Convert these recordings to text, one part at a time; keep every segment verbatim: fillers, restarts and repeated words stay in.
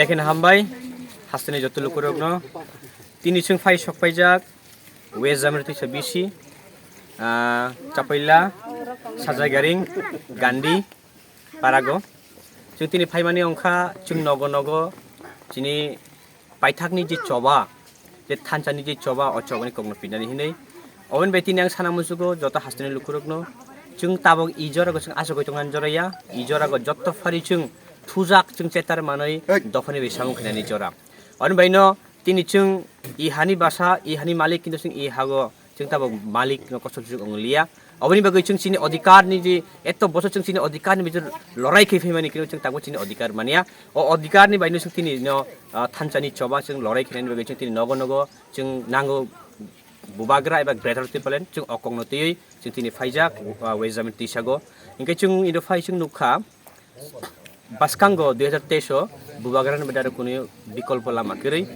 Ekhen hambai, hasteni joto lukurokno. Tini chwng phai sok paijak, West Jamir Twisa B C, ah, Chapaila, Sajagaring, Gandhi, Parago. Chwng tini phaimani wngkha, chwng nogo nogo, chini paithakni je choba, je thansani je choba, o chobani kokno pinani hinwi. Oboni bai tini ang sana muchugo, joto hasteni lukurokno, chwng tabok i jorago chwng asugwi tongnani joraya, i jorago jotto phari chwng thujak chwng chetar manwi Hey. Dophani bai samung khainani jora. Oni baino tini chwng i hani basa, i hani malik, kintu chwng i hago chwng tabok malik no kosto chwng wngliya. Oboni bagwi chwng chini odhikar ni je eto bosor chwng chini odhikar ni bijor lorai khe phaimani, kintu chwng tabok chini odhikar mania. O odhikar ni baino chwng tini no, ah, thansani choba chwng lorai khainani bagwi chwng tini nogo nogo chwng nango bubagra eba Greater Tipraland chwng o kokno twiwi chwng tini phaijak, ah, West Jamir Twisago. Hinkhe chwng indo phai chwng nukha, bwskango dui hazar teis o bubagrani bedaro kunu bikolpo lama kwrwi.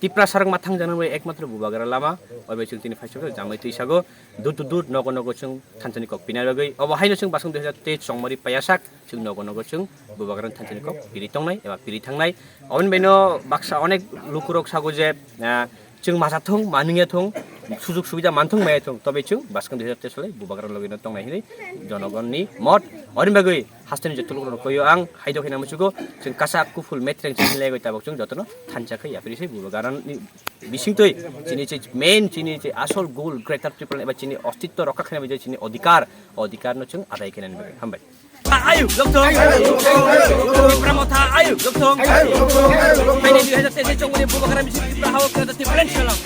Tiprasa rok mathang jana bai ekmatro bubagra lama, obo chwng tini phaisa khe Jamir Twisago, dur to dur, nogo nogo chwng thansani kok pinai bagwi. Obo haino chwng bwskang dui hazar teis chongmari payasak chwng nogo nogo chwng bubagrani thansani kok piri tongnai eba piri thangnai. Oboni baino baksa onek lukurok sago je, ah, chwng masa thung, manungya thung, sujuk subida manthung maya thung, tobe chwng bwskang dui hazar teis salai bubagra logino tongnai hinwi jonogonni mot. Oni bagwi hasteni joto lukurok koyo ang haidok hina muchugo, chwng kasak kuphul metreng chini legoi tabok chwng jotono thansa khai yapri se bubagrani bisingtwi chini che main, chini che asol goal Greater Tipraland eba chini ostitto rokha khaina bai chini odhikar, odhikar no chwng adai khainani bagwi. Hambai. Ayuk, lokthong. Tipra motha, ayuk, lokthong. Haini dui hazar teis chongmani bubagra misil Tipra hao kena Tipraland salam.